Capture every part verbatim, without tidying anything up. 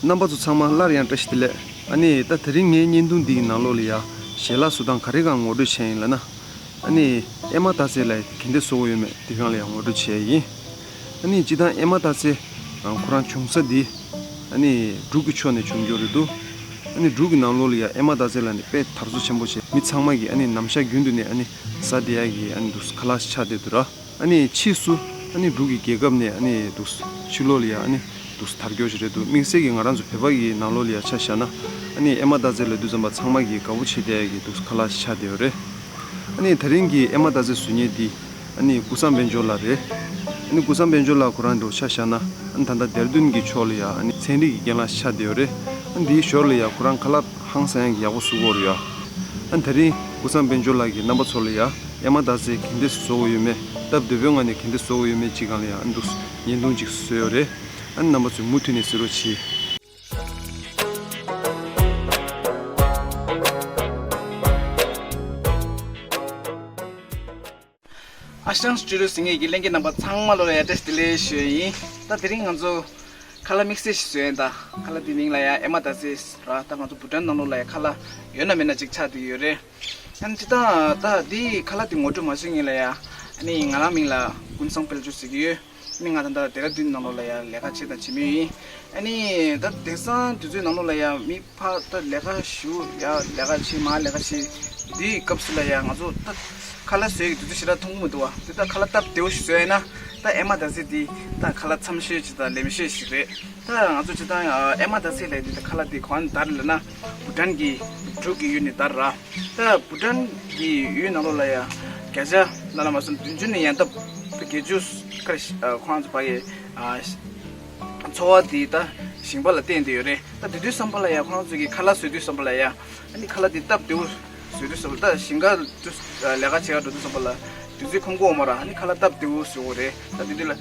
རྣམ་པ་ཚོ་ཚང་མ་སླར་ཡང་བཀྲ་ཤིས་བདེ་ལེགས། ཨ་ནི་ད་དེ་རིང་ངའི་བརྙན་ཐུང་འདིའི་ནང་ལོགས་ལ་ཡ་ཞལ་ལག་བཟོ་སྟངས་ག་རེ་སྒང་ངོ་སྤྲོད་བྱས་ཡིན་ལབ་ན། ཨ་ནི་ཨེ་མ་རྟགས་རྫས་ལ་གན་དེ་བཟོ་དགོས་ཡོད་མེད་དེ་སྒང་ལ་ཡ་ངོ་སྤྲོད་བྱས་ཡིན། ཨ་ནི་སྤྱིར་བཏང་ཨེ་མ་རྟགས་རྫས་ཁོ་རང་བྱུང་ས་འདི་ཨ་ནི་འབྲུག་གི་ཕྱོགས་ནས་བྱུང་རྒྱུ་རེད་འདུག་ཨ་ནི་འབྲུག་གི་ནང་ལོགས་ལ་ཡ་ཨེ་མ་རྟགས་རྫས་ལ་ནི་དཔེ་དར་སྲོལ་ཆེན་པོ་བྱས། མི་ཚང་མ་གིས་ཨ་ནི་ནམ་ཞག་རྒྱུན་དུ་ནས་ཨ་ནི་ཟ་བསྡད་ཡ་གི་ཨ་ནི་འདུག་ཁ་ལག་ཆགས་བསྡད་འདུག་ར། ཨ་ནི་ཕྱིས་སུ་ཨ་ནི་འབྲུག་གི་རྒྱལ་ཁབ་ནས་ཨ་ནི་འདུག་ཕྱི་ལོགས་ལ་ཡ་ཨ་ནི་འདུག་དར་རྒྱས་ཤིག་རེད་འདུག་དམིགས་བསལ་གྱིས་ང་རང་ཚོ་བོད་པ་གི་ནང་ལོགས་ལ་ཡ་ཆ་བཞག་ན། ཨ་ནི་ཨེ་མ་རྟགས་རྫས་ལབ་དུས་ཙམ་པ་ཚང་མ་གིས་དགའ་པོ་བྱེད་བསྡད་ཡ་གི་འདུག་ཁ་ལག་ཆགས་བསྡད་ཡོད་རེད། ཨ་ནི་དེ་རིང་གི་ཨེ་མ་རྟགས་རྫས་བཟོ་མཁན་འདི་ཨ་ནི་ཀུན་བཟང་དཔལ་འབྱོར་ལགས་རེད། ཨ་ནི་ཀུན་བཟང་དཔལ་འབྱོར་ལགས་ཁོ་རང་འདྲ་བོ་ཆ་བཞག་ན། ཨ་ནི་ད་ལྟ་ལྡེ་ར་ལྡུན་གྱི་ཕྱོགས་ལ་ཡ་ཨ་ནི་ཚན་རིག་གི་རྒན་ལགས་ཆགས་བསྡད་ཡོད་རེད། ཨ་ནི་འདིའི་ཞོར་ལ་ཡ་ཁོ་རང་ཁ་ལག་ཧང་སང་ཡ་གི་ཡག་པོ་བཟོ་གི་ཡོད་རེད་ཡ། ཨ་ནི་དེ་རིང་ཀུན་བཟང་དཔལ་འབྱོར་ལགས་ཀྱིས་རྣམ་པ་ཚོ་ལ་ཡ་ཨེ་མ་རྟགས་རྫས་གན་དེ་བཟོ་དགོས་ཡོད་མེད། སྟབས་བདེ་པོའི་ངང་ནས་གན་དེ་བཟོ་དགོས་ཡོད་མེད་ཅིག་སྒང་ལ་ཡ་ཨ་ནི་འདུག་བརྙན་ཐུང་ཅིག་བཟོས་ཡོད་རེད། ཨ་ནི་རྣམ་པ་ཚོས་མུ་མཐུད་ནས་གཟིགས་རོགས་གྱིས། ཨ་ཞང་སྤྲུལ་སྐུ་ཟེར་མཁན་གྱི་ལྷན་རྒྱས་རྣམ་པ་ཚང་མ་ལོ་ལ་ཡ་བཀྲ་ཤིས་བདེ་ལེགས་ཞུ་ཡ་ཡིན། ད་དེ་རིང་ང་ཚོ་ཁ་ལག་དམིགས་བསལ་ཞིག་བཟོས་ཡིན། ད་ཁ་ལག་དེའི་མིང་ལ་ཡ་ཨེ་མ་རྟགས་རྫས་ར། ད་ང་ཚོ་བྷུ་ཊན་ནང་ལོགས་ལ་ཡ་ཁ་ལག་ཡོད་ན་མེད་ན་ཅིག་ཆགས་བསྡད་ཡོད་རེད། ཨ་ནི་སྤྱིར་བཏང་ད་འདི་ཁ་ལག་དེ་ངོ་སྤྲོད་མ་བྱེད་སྔོན་ལ་ཡ། ཨ་ནི་ང་རང་མིང་ལ་ཀུན་བཟང་དཔལ་འབྱོར་ཟེར་གྱི་ཡོད། ཨ་ནི་ང་ད་ལྟ་ལྡེ་ར་ལྡུན་ནང་ལོགས་ལ་ཡ་ལས་ཀ་བྱེད་དང་བྱེད་མུས་ཡིན། ཨ་ནི་ད་དེང་སང་དུས་ཚོད་ནང་ལོགས་ལ་ཡ་མི་ཕར་ད་ལས་ཀ་ཞུ་ཡ་ལས་ཀ་བྱེད་མར་ལས་ཀ་བྱེད། འདིའི་སྐབས་སུ་ལ་ཡ་ང་ཚོ་ད་ཁ་ལག་བཟོ་ཡ་གི་དུས་ཚོད་ཞེ་དྲག་མཐོང་གི་མི་འདུག་བ། དེ་ད་ཁ་ལག་སྟབས་བདེ་པོ་ཞིག་བཟོ་ཡ་ཡིན་ན། ད་ཨེ་མ་རྟགས་རྫས་འདི་ད་ཁ་ལག་འཚམ་ཤོས་ཅིག་དང་ལེགས་ཤོས་ཤིག་རེད། ད་ང་ཚོ་སྤྱིར་བཏང་ཨེ་མ་རྟགས་རྫས་ལབ་དུས་ད་ཁ་ལག་འདི་གང་ནས་དར་ལབ་ན། བྷུ་ཊན་གྱི་འབྲུག་གི་ཡུལ་ནས་དར་ར། ད་བྷུ་ཊན་གྱི་ཡུལ་ནང་ལོགས་ལ་ཡ་བརྒྱ་ཆ་ལ་ལ་མ་སོང་བདུན་ཅུ་ནས་ཡན་ལྡབ་བརྒྱད་ཅུ་ཀ་རེ་ཁོ་རང་ཚོ་ཕ་གི་འཚོ་བ་འདི་ད་ཞིང་པ་ལ་བརྟེན་བསྡད་ཡོད་རེད། ད་དེ་དུས་ཙམ་པ་ལ་ཡ་ཁོ་རང་ཚོ་གི་ཁ་ལག་བཟོ་དུས་ཙམ་པ་ལ་ཡ། ཨ་ནི་ཁ་ལག་འདི་སྟབས་བདེ་པོ་བཟོ་དུས་ཙམ་པ། ད་ཞིང་ཁ་དུ་ལས་ཀ་བྱེད་ག་འགྲོ་དུས་ཙམ་པ་ལ་དུས་ཚོད་ཁོམ་གི་ཡོད་མ་རེད། ཨ་ནི་ཁ་ལག་སྟབས་བདེ་པོ་བཟོ་དགོས་རེད། ད་དེ་དུས་ལ་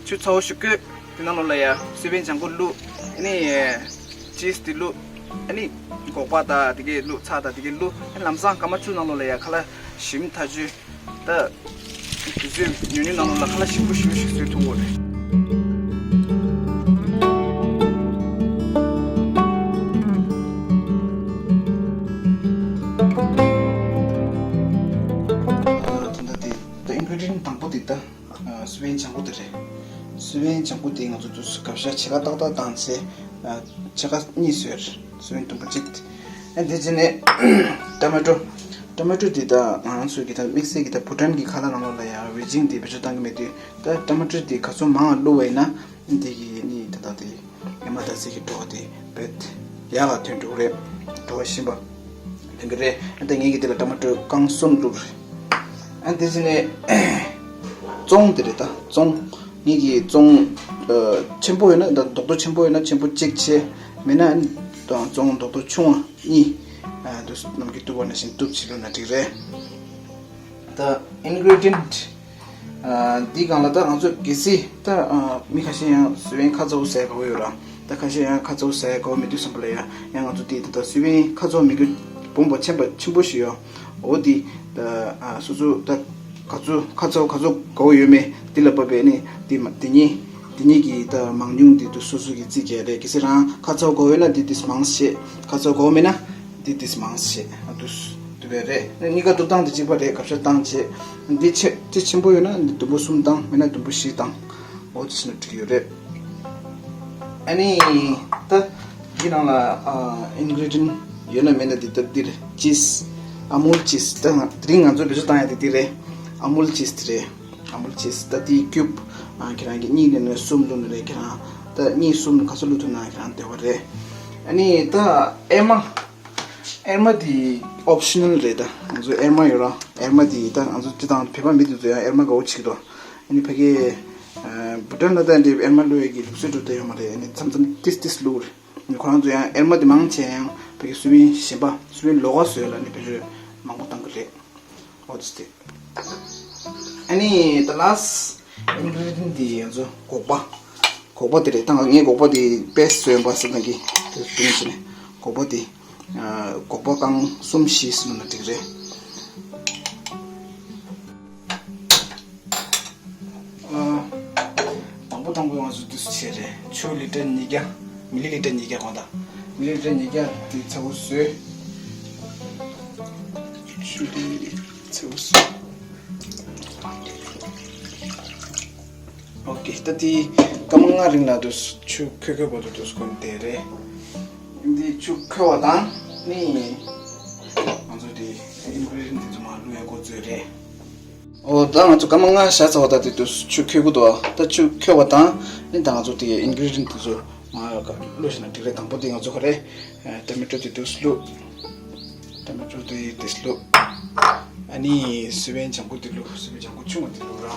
ཆུ་ཚ་པོ་ཞིག་བསྐོལ། དེ་ནང་ལོགས་ལ་ཡ་སོ་པན་ལྗང་ཁུ་བླུགས། ཨ་ནི་ཅིས་དེ་བླུགས། ཨ་ནི་སྒོག་པ་དང་དེ་གས་བླུགས། ཚྭ་དང་དེ་གས་བླུགས། ཨ་ནི་ལམ་སང་སྐར་མ་བཅུ་ནང་ལོགས་ལ་ཡ་ཁ་ལག་ཞིམ་ཐག་ཆོད། ད་དུས་ཚོད་ཉུང་ཉུང་ནང་ལོགས་ལ་ཁ་ལག་ཞིམ་པོ་ཞིམ་པོ་ཞིག་བཟོས་ཐུབ་ཀྱི་ཡོད་རེད། ད་ལྟ་དེ་ད་ཨིན་གྷི་རི་ཌི་ཡན་ཊི་དང་པོ་དེ་ད་སོ་པན་ལྗང་ཁུ་དེ་རེད། སོ་པན་ལྗང་ཁུ་དེ་ང་ཚོ་དུས་སུ་བརྒྱ་ཆ་ཕྱེད་ཀ་ཏག་ཏག་བཏང་ཚེ། ཕྱེད་ཀ་གཉིས་བཟོས། སོ་པན་དུམ་བུ་གཅིག། ཨ་དེ་རྗེས་ནས་ཊ་མ་ཊོ། ཊ་མ་ཊོ་དེ་ད་ང་རང་ཚོའི་གི་ད་དམིགས་བསལ་གྱི་ད་བྷུ་ཊན་གྱི་ཁ་ལག་ནང་ལོགས་ལ་ཡང་ཝེ་ཇིང་དེ་བེད་སྤྱོད་བཏང་གི་མེད་དུས། ད་ཊ་མ་ཊོ་དེ་ག་ཚོད་མང་བླུགས་པ་ཡིན་ན་དེ་གི་ནི་ད་ད་དེ་ཨེ་མ་རྟགས་རྫས་ཀྱི་བྲོ་བ་དེ་བེད་ཡག་ག་ཐོན་འགྲོ་གི་རེད། བྲོ་བ་ཞིམ་པ་ཐོན་གི་རེད། ཨ་ད་ངེད་ཀྱི་དེ་ལ་ཊ་མ་ཊོ་རྐང་གསུམ་བླུགས་རེད། ཨ་དེ་རྗེས་ནས་བཙོང་དེ་རེད། ད་བཙོང་ངེད་ཀྱི་བཙོང་ཆེན་པོ་ཡོད་ན། ད་རྡོག་རྡོག་ཆེན་པོ་ཡོད་ན་ཆེན་པོ་གཅིག་བྱས། མེད་ན་ཨ་བཙོང་རྡོག་རྡོག་ཆུང་བ་གཉིས། ཨ་དུ་ནམ་རྒྱུན་གཏུབ་པ་ནང་བཞིན་གཏུབ་བྱས་བླུགས་ན་འགྲིག་རེད། ད་ཨིན་གྷི་རི་ཌི་ཡན་ཊི་ཨ་འདི་སྒང་ལ་ད་ང་ཚོ་གལ་སྲིད་ད་ཨ་མི་ཁ་ཤས་ཡང་སོ་པན་ཁ་ཚ་པོ་ཟ་ཡ་དགའ་པོ་ཡོད་ར། ད་ཁ་ཤས་ཡང་ཁ་ཚ་པོ་ཟ་ཡ་དགའ་པོ་མེད་དུས་ཙམ་པ་ལ་ཡང་ཡང་ང་ཚོ་འདི་ད་ད་སོ་པན་ཁ་ཚ་པོ་མེད་རྒྱུ་སྦོམ་པོ་ཆེན་པོ་ཆེན་པོ་ཞིག་ཡོད། འོ་འདི་ད་ཨ་སོ་སོ་ད་ག་ཚོད་ཁ་ཚ་པོ་ག་ཚོད་དགའ་པོ་ཡོད་མེད་འདི་ལ་བབས་པས་ནི་འདི་མ་འདི་གཉིས་འདི་གཉིས་ཀྱི་ད་མང་ཉུང་འདི་དུ་སོ་སོ་གི་རྩིས་རྒྱག་རེད། གལ་སྲིད་རང་ཁ་ཚ་པོ་དགའ་པོ་ཡོད་ན་འདི་འདི་མང་བྱེད། ཁ་ཚ་པོ་དགའ་པོ་མེད་ན་འདི་འདི་མང་བྱེད། ཨ་འདུག་འདུག་པས་རེད། གཉིས་ཀ་འདུག་སྟངས་དེ་གཅིག་པ་རེད། བག་ཆགས་བཏང་བྱས། འདི་ཆེ་འདི་ཆེན་པོ་ཡོད་ན་འདི་དུམ་བུ་གསུམ་བཏང་། མེད་ན་དུམ་བུ་བཞི་བཏང་། འོ་དེ་བྱས་ན་འགྲིག་ཡོད་རེད། ཨ་ནི་ད་འདི་ནང་ལ་ཨ་ཨིན་གྷི་རི་ཌི་ཡན་ཊི་ཡོད་ན་མེད་ན་འདི་ད་འདི་རེད། ཅིས། ཨ་མུལ་ཅིས། ད་དེ་རིང་ང་ཚོ་བེད་སྤྱོད་བཏང་ཡ་དེ་འདི་རེད། ཨ་མུལ་ཅིས་དེ་རེད། ཨ་མུལ་ཅིས། ད་འདི་ཀིའུབ་ཨ་ཁྱེད་རང་གི་གཉིས་ལས་ནས་གསུམ་བླུགས་ན་རེད། ཁྱེད་རང་ད་གཉིས་གསུམ་ག་ཚོད་བླུགས་ཐུབ་ན་ཁྱེད་རང་བདེ་བ་རེད། ཨ་ནི་ད་ཨེ་མ། ཨེ་མ་དེ་ཨོབ་ཤི་ནལ་རེད། ད་ང་ཚོ་ཨེ་མ་ཡོད་ར། ཨེ་མ་དེ་ད་ང་ཚོ་སྤྱིར་བཏང་བོད་པ་མི་དེ་ཚོ་ཡང་ཨེ་མ་དགའ་པོ་བྱེད་ཀྱི་འདུག་ཨ་ནི་ཕ་གི་ཨ་བྷུ་ཊན་ལ་ད་འདི་ཨེ་མ་བླུགས་ཡས་ཀྱི་ལུགས་སྲོལ་འགྲོ་བསྡད་ཡོད་མ་རེད། ཨ་ནི་མཚམས་མཚམས་ཏིས་ཏིས་བླུགས་རེད། ཨ་ནི་ཁོ་རང་ཚོ་ཡང་ཨེ་མ་དེ་མང་ཆེ་ཡང་ཕ་གི་སུ་བིན་གཞན་པ་སུ་བིན་ལོགས་ཀ་བཟོས་ལ་ནི་བེད་སྤྱོད་མང་པོ་བཏང་གི་རེད། འོ་དེ་སྟེ། ཨ་ནི་the last ingredient དེ་ང་ཚོ་སྒོག་པ། སྒོག་པ་དེ་རེད། ད་ངས་སྒོག་པ་དེ་དཔེ་བཟོས་པ་ཟེར་ན་གི་དེ་བཏུང་བྱས་ནས་སྒོག་པ་དེ་ཨ་སྒོག་པ་རྐང་གསུམ་བཞི་བཟོས་ན་འགྲིག་རེད། ཨ་དང་པོ་དང་པོ་ང་ཚོ་དུས་སུ་བྱས་རེད། ཆུ་ལི་ཊར་ཉིས་བརྒྱ། མི་ལི་ལི་ཊར་ཉིས་བརྒྱ་གོང་དང་། མི་ལི་ལི་ཊར་ཉིས་བརྒྱ་དེ་ཚ་བོ་བཟོས། ཆུ་དེ་ཚ་བོ་བཟོས། ཨོ་ཀེ། ད་དེ་སྐར་མ་ལྔ་རིང་ལ་དུ་ཆུ་ཁོལ་ཁོལ་བར་དུ་དུ་སྐོན་དེ་རེད། འདི་ཆུ་ཁོལ་བ་དང་ནི་ང་ཚོ་དེ་ཨིན་གི་རི་ཌི་ཡན་དེ་ཚོ་མར་བླུག་ཡ་འགོ་བཙུགས་རེད། ཨོ་ད་ང་ཚོ་སྐར་མ་ལྔ་བཞག་ཚར་བ་ད་དེ་དུ་ཆུ་ཁོལ་གི་འདུག་ད་ཆུ་ཁོལ་བ་དང་ནི་ད་ང་ཚོ་དེ་ཨིན་གི་རི་ཌི་ཡན་དེ་ཚོ་མར་བླུགས་ཤིག་ན་འགྲིག་རེད། དང་པོ་དེ་ང་ཚོ་ག་རེ། ཨ། ཊོ་མེ་ཊོ་དེ་དུས་བླུགས། ཊོ་མེ་ཊོ་དེ་དུས་བླུགས། ཨ་ནི་སུའུ་ཝེན་ལྗང་ཁུ་དེ་བླུགས། སུའུ་ཝེན་ལྗང་ཁུ་ཆུང་བ་དེ་བླུགས་ར།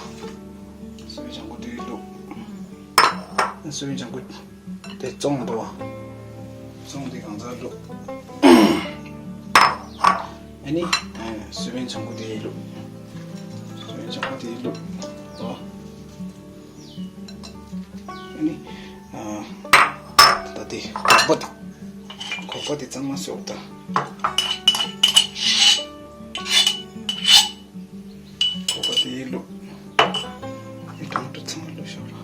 སུའུ་ཝེན་ལྗང་ཁུ་དེ་བླུགས། སུའུ་ཝེན་ལྗང་ཁུ་དེ་བཙོང་འགྲོ། བཙོང་དེ་གང་ཚར་བླུགས། ཨ་ནི་ཨ་སུའུ་ཝེན་ལྗང་ཁུ་དེ་བླུགས། སུའུ་ཝེན་ལྗང་ཁུ་དེ་བླུགས་འགྲོ། ཨ་ནི། ཨ། ད་དེ་སྒོག་པ་དེ། སྒོག་པ་དེ་གཙང་མ་བཟོས་ད། སྒོག་པ་དེ་བླུགས། ཨེ། ཊོ་མེ་ཊོ་ཚང་མ་བླུགས་ཤོག་ར།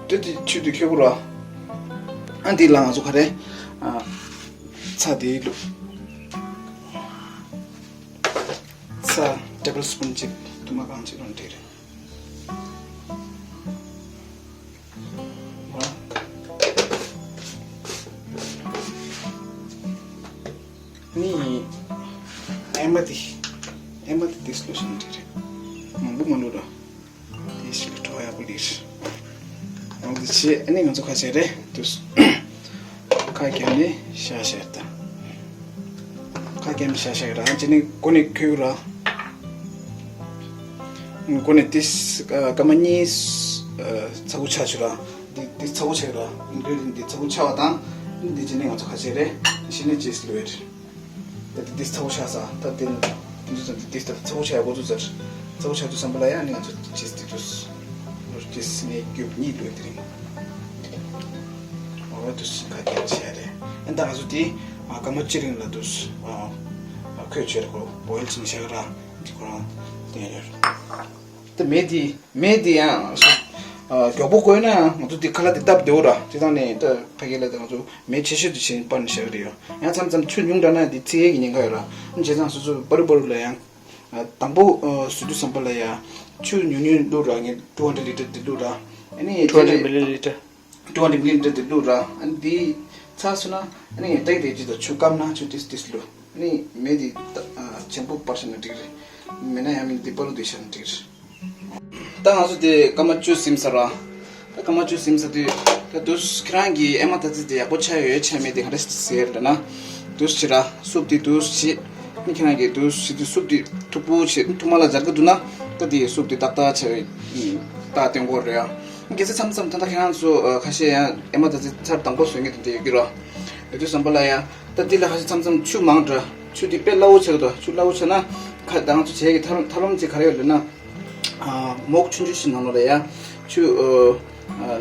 དེ་དེ་ཆུ་དེ་ཁོལ་གོ་ར། ཨ་འདི་ལ་ང་ཚོ་ག་རེ། ཨ། ཚྭ་དེ་བླུགས། ཚྭ་ཊེ་བལ་སི་པུན་གཅིག་ཐུར་མ་གང་གཅིག་རང་འགྲིག་རེད། ནི་ཨེ་མ་དེ། ཨེ་མ་དེ་དེ་སི་ལོ་ཤན་འགྲིག་རེད། མང་པོ་མ་བླུགས་ར། དེ་ཞིག་ལ་ཁྲོ་ཡག་པོ་ལིར། འོ་འདི་བྱས་ཨ་ནི་ང་ཚོ་ཁ་ཤས་རེད་དུས། ཁ་བརྒྱབ་ནས་ཤ་བཤད་དང་། ཁ་བརྒྱབ་ནས་ཤ་བཤད་ར་ཅི་ནི་གོ་ནས་ཁོལ་ར། གོ་ནས་དེ་སྐར་མ་གཉིས་ཚ་བོ་ཆགས་ཆུ་ར། འདི་འདི་ཚ་བོ་ཆགས་ར། འདི་འདི་ཚ་བོ་ཆགས་པ་དང་། འདི་ཅི་ནི་ང་ཚོ་ཁ་ཤས་རེད་ཤི་ནས་ཅི་སི་ལོས་རེད། ད་དེ་དེ་ཚ་བོ་ཆགས་ས་ད་དེ་དེ་ཚོ་དེ་དེ་ཚ་བོ་ཆགས་ཡག་འགོ་ཚུགས་ཚར། ཚ་བོ་ཆགས་དུས་བསམ་པ་ལ་ཡང་ནི་ང་ཚོ་ཅི་སི་དེ་དུས་ལོར་ཅི་སི་ནས་རྒྱུ་གཉིས་ལོས་དེ་རིང་། འོ་དུས་ཁ་རྒྱབ་བྱས་རེད། ཨ་ད་ང་ཚོ་དེ་སྐར་མ་གཅིག་རིང་ལ་དུས་ཁོས་བྱས་རེད་ཁོ་བོ་ཡལ་ཅིང་བྱས་ར་དེ་ཁོ་རང་དེ་ཡོད། ད་མེ་དེ་མེ་དེ་ཡང་མགྱོགས་པོ་བསྐོལ་ན་ང་ཚོ་དེ་ཁ་ལག་དེ་སྟབས་བདེ་བོ་ར་དེ་དང་ནི་ད་ཕ་གི་ལ་ད་ང་ཚོ། མེ་ཆེ་ཤོས་དེ་བྱིན་པར་ནས་བཞག་གི་རེད་ཡོ། ཡང་མཚམས་མཚམས་ཆུ་ཉུང་དྲགས་ན་དེ་ཚིག་ཡས་ཀྱི་ཉེན་ཁ་ཡོད་ར། བྱས་ཙང་སོ་སོ་པ་རུ་པ་རུ་ལ་ཡང་། དང་པོ་བཟོ་དུས་བསམ་པ་ལ་ཡང་ཆུ་ཉུང་ཉུང་བླུགས་ར། ངས་two hundred litre དེ་བླུགས་ར། ཨ་ནི་two hundred milliliter. Two hundred milliliter དེ་བླུགས་ར། ཨ་ནི་དེ་ཚར་སོང་ན་ཨ་ནི་ཏེག་ཏེ་ཅི་དང་ཆུ་སྐམ་ན་ཆུ་ཏིས་ཏིས་བླུགས། ཨ་ནི་མེ་དེ་ཆེན་པོ་སྤར་བཞག་ན་འགྲིག་རེད། མེད་ན་ཡང་མེ་དེ་པ་རུ་དེ་བཞག་ན་འགྲིག་རེད། ད་ང་ཚོ་དེ་སྐར་མ་བཅུ་ཟིན་ཚར་ར། ད་སྐར་མ་བཅུ་ཟིན་ཚར་དུས་ད་དུས་ཁྱེད་རང་གིས་ཨེ་མ་ད་ཙི་དེ་ཡག་པོ་ཆགས་ཡོད་ཆགས་མེད་དེ་ག་རེ་ཟེར་ལབ་ན། དུས་ཕྱི་ར་སུབ་དེ་དུས་ཕྱི། ནི་ཁྱེད་རང་གིས་དུས་ཕྱི་དུས་སུབ་དེ་མཐུག་པོ་བྱེད་མཐུག་མ་ལ་སྦྱར་གི་འདུག་ན། ད་དེ་སུབ་དེ་ཏག་ཏག་ཆགས་ཡོད། ཏག་སྟོན་གོ་རེད་ཨ། གལ་སྲིད་མཚམས་མཚམས་ད་ལྟ་ཁྱེད་རང་ཚོ་ཁ་ཤས་ཡང་ཨེ་མ་ད་ཙི་ཚར་དང་པོ་བཟོས་མཁན་དེ་འདྲ་ཡོད་ཀྱི་ར། ཡོད་དུས་བསམ་པ་ལ་ཡ། ད་འདི་ལ་ཁ་ཤས་མཚམས་མཚམས་ཆུ་མང་དྲགས་ཆུ་འདི་དཔེ་སླ་བོ་ཆགས་འདུག་ཆུ་སླ་བོ་ཆགས་ན། ཁ་ད་ང་ཚོ་བྱས་ཀྱི་ཐབས་ཐབས་ལམ་ཅིག་ག་རེ་ཡོད་ལབ་ན། མོག་ཆུང་ཆུང་ཞིག་ནང་ལོགས་ལ་ཡ། ཆུ།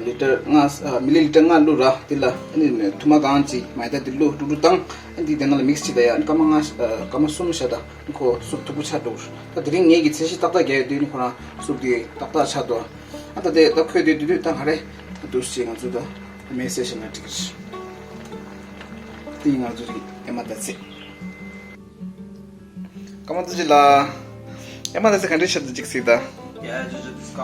ལི་ཊར་ལྔ། མི་ལི་ལི་ཊར་ལྔ་བླུགས་ར་འདི་ལ་ཨ་ནི་ཐུར་མ་གང་ཅིག་མ་ཡི་ད་འདི་བླུགས་ཀྲུག་ཀྲུག་བཏང་། ཨ་འདི་དེ་ནང་ལ་མིག་སི་བྱེད་ད་ཡ་སྐར་མ་ལྔ་སྐར་མ་གསུམ་བཞག་ད་ཁོ་སུབ་མཐུག་པོ་ཆགས་འདུག་ད་དེ་རིང་ངེད་ཀྱི་ཚད་གཞི་ཏག་ཏག་རྒྱག་ཡོད་དུས་ནི་ཁོ་རང་སུབ་འདི་ཏག་ཏག་ཆགས་འདུག་ཨ་ད་དེ་ད་ཁོས་དེ་དུས་དུས་ད་ག་རེ་ད་འདུག་ཅེས་ང་ཚོ་ད། མེ་སེ་ཤན་ལ་འགྲིག་གི། དེ་ང་ཚོ་རིག་ཨེ་མ་ད་ཚེ། ཀ་མ་ཏུ་ཅི་ལ། ཨེ་མ་ད་ཚེ་ག་འདྲའི་ཤར་དུ་འཇིག་སྲིད་ད། ཡ་ཇུ་ཇུ་དུ་སྐ།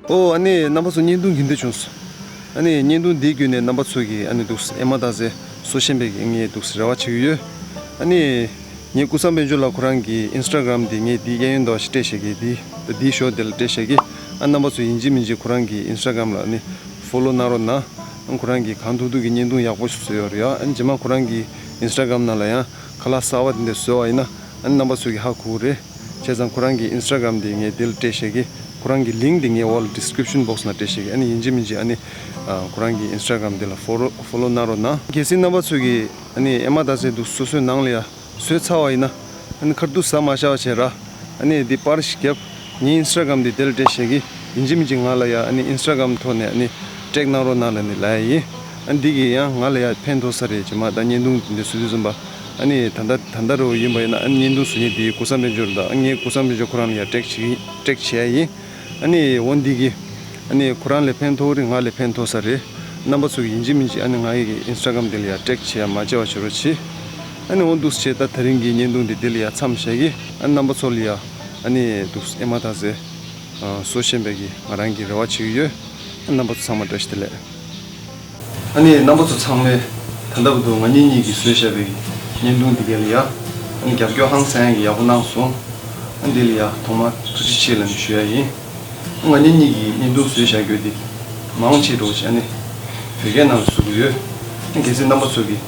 ཨོ་ཨ་ནི་རྣམ་པ་ཚོ་བརྙན་ཐུང་གི་འདི་བྱུང་སོང་། ཨ་ནི་བརྙན་ཐུང་འདི་བརྒྱུད་ནས་རྣམ་པ་ཚོ་གིས་ཨ་ནི་འདུག་ཨེ་མ་ད་ཚེ་བཟོ་ཤེས་པའི་གི་ངས་འདུག་རེ་བ་བྱེད་ཀྱི་ཡོད། ཨ་ནི་ངས་ཀུན་བཟང་དཔལ་འབྱོར་ལགས་ཁོ་རང་གི་ཨིན་སི་ཊ་གྷ་རམ་འདི་ངས་འདི་གཡས་གཡོན་འདྲ་བ་ཞིག་སྤྲད་བཞག་གི་འདི་ད་འདི་ཞོ་འདི་ལ་སྤྲད་བཞག་གི། ཨ་རྣམ་པ་ཚོ་ཡིན་གཅིག་མིན་གཅིག་ཁོ་རང་གི་ཨིན་སི་ཊ་གྷ་རམ་ལ་ཨ་ནི་ཕོ་ལོ་གནང་རོགས་གནང་། ཨ་ཁོ་རང་གིས་གང་ཐུབ་ཐུབ་ཀྱི་བརྙན་ཐུང་ཡག་པོ་ཞིག་བཟོས་ཡོད་རེད་ཡ། ཨ་ནི་རྗེས་མ་ཁོ་རང་གི་ཨིན་སི་ཊ་གྷ་རམ་ནང་ལ་ཡང་ཁ་ལག་གསར་བ་དེ་འདྲ་བཟོས་པ་ཡིན་ན། ཨ་ནི་རྣམ་པ་ཚོ་གིས་ཧ་གོ་གི་རེད། བྱས་ཙང་ཁོ་རང་གི་ཨིན་སི་ཊ་གྷ་རམ་དེ་ངས་འདི་ལ་སྤྲད་བཞག་གི། ཁོ་རང་གི་ལིང་ཀི་དེ་ངས་འོག་ལ་ཌི་སི་ཀི་རིབ་ཤན་བོག་སི་ནང་སྤྲད་བཞག་གི། ཨ་ནི་ཡིན་གཅིག་མིན་གཅིག་ཨ་ནི་ཨ་ཁོ་རང་གི་ཨིན་སི་ཊ་གྷ་རམ་དེ་ལ་ཕོ་ལོ་ཕོ་ལོ་གནང་རོགས་གནང་། གལ་སྲིད་རྣམ་པ་ཚོ་གིས་ཨ་ནི་ཨེ་མ་ད་ཚེ་འདུག་སོ་སོའི་ནང་ལ་ཡ་བཟོས་ཚར་བ་ཡིན་ན། ཨ་ནི་ཁ་ཐུག་ཟ་མ་བཞག་པ་བྱས་ར། ཨ་ནི་འདི་པར་ཞིག་བརྒྱབ། ངའི་ཨིན་སི་ཊ་གྷ་རམ་དེ་དེ་ལ་སྤྲད་བཞག་གི། ཡིན་གཅིག་མིན་གཅིག་ང་ལ་ཡ་ཨ་ནི་ཨིན་སི་ཊ་གྷ་རམ་ཐོག་ནས་ཨ་ནི་ཊེག་གནང་རོགས་གནང་ལབ་ནས་ལབ་ཡ་ཡིན། ཨ་ནི་འདི་གིས་ཡང་ང་ལ་ཡ་ཕན་ཐོགས་ས་རེད། རྗེས་མ་ད་བརྙན་ཐུང་འདི་བཟོ་དུས་ཙམ་པ་ཨ་ནི་ད་ལྟ་ད་ལྟ་རུ་ཡིན་པ་ཡིན་ན་ཨ་ནི་བརྙན་ཐུང་བཟོ་མཁན་འདི་ཀུ་སམ་དཔལ་འབྱོར་དང་ངས་ཀུ་སམ་དཔལ་འབྱོར་ཁོ་རང་ལ་ཡ་ཊེག་བྱེད་ཀྱི་ཊེག་བྱེད་ཡ་ཡིན། ཨ་ནི་འོ་འདི་གིས་ཨ་ནི་ཁོ་རང་ལ་ཕན་ཐོགས་རེད། ང་ལ་ཕན་ཐོགས་ས་རེད། རྣམ་པ་ཚོ་གིས་ཡིན་གཅིག་མིན་གཅིག་ཨ་ནི་ང་ཡི་གི་ཨིན་སི་ཊ་གྷ་རམ་འདི་ལ་ཡ་ཊེག་བྱེད་ཡ་མ་བརྗེད་པ་བྱེད་རོགས་གྱིས། ཨ་ནི་འོ་འདུག་སེ་བྱས་ད་དེ་རིང་གི་བརྙན་ཐུང་འདི་འདི་ལ་ཡ་མཚམས་བཞག་གི། ཨ་ནི་རྣམ་པ་ཚོ་ལ་ཡ་ཨ་ནི་འདུག་སེ་ཨེ་མ་ཐག་ཚེ་གསོ་བཞིན་པའི་གི་ང་རང་གི་རེ་བ་བྱེད་ཀྱི་ཡོད། ཨ་ནི་རྣམ་པ་ཚོ་ཚང་མ་བཀྲ་ཤིས་བདེ་ལེགས། ཨ་ནི་རྣམ་པ་ཚོ་ཚང་མས་ད་ལྟ་བར་དུ་ང་གཉིས་གཉིས་ཀྱིས་བཟོས་བཞག་པའི་བརྙན་ཐུང་འདི་ག་ལ་ཡ་ཨ་ནི་རྒྱབ་སྐྱོར་ཧང་སང་གི་ཡག་པོ་གནང་སོང་། ཨ་ནི་འདི་ལ་ཡ་ཐོག་མར་ཐུགས་རྗེ་ཆེ་ལབ་ནས་ཞུ་ཡ་ཡིན། ང་གཉིས་གཉིས་ཀྱིས་བརྙན་ཐུང་བཟོས་བཞག་རྒྱུ་འདི་མང་ཆེ་འགྲོ་བྱས་ཨ་ནི་བོད་སྐད་ནང་ལ་བཟོ་གི་ཡོད། ཨ་ནི་གལ་སྲིད་རྣམ་པ་ཚོ་གིས་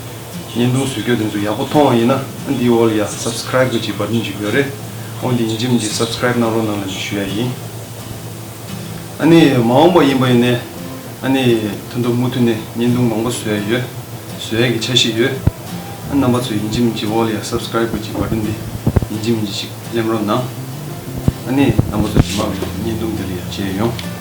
བརྙན་ཐུང་བཟོ་རྒྱུ་དེ་ཚོ་ཡག་པོ་མཐོང་བ་ཡིན་ན་ཨ་ནི་འདིའི་འོག་ལ་ཡ་སབ་སི་ཀ་རའིབ་གི་ཅིག་བ་ཊན་ཅིག་ཡོད་རེད། འོ་འདི་ཡིན་གཅིག་མིན་གཅིག་སབ་སི་ཀ་རའིབ་གནང་རོགས་གནང་ལབ་ནས་ཞུ་ཡ་ཡིན། ཨ་ནི་མ་འོངས་པ་ཡིན་པ་ཡིན་ནའི་ཨ་ནི་ད་དུང་མུ་མཐུད་ནས་བརྙན་ཐུང་མང་པོ་བཟོ་ཡ་ཡོད། བཟོ་ཡ་གི་འཆར་གཞི་ཡོད། ཨ་རྣམ་པ་ཚོས་ཡིན་གཅིག་མིན་གཅིག་འོག་ལ་ཡ་སབ་སི་ཀ་རའིབ་གི་ཅིག་བ་ཊན་འདི་ཡིན་གཅིག་མིན་གཅིག་ཅིག་གླེམ་རོགས་གནང་། ཨ་ནི་རྣམ་པ་ཚོ་རྗེས་མ་བརྙན་ཐུང་འདི་ལ་ཡ་མཇལ་ཡོང་།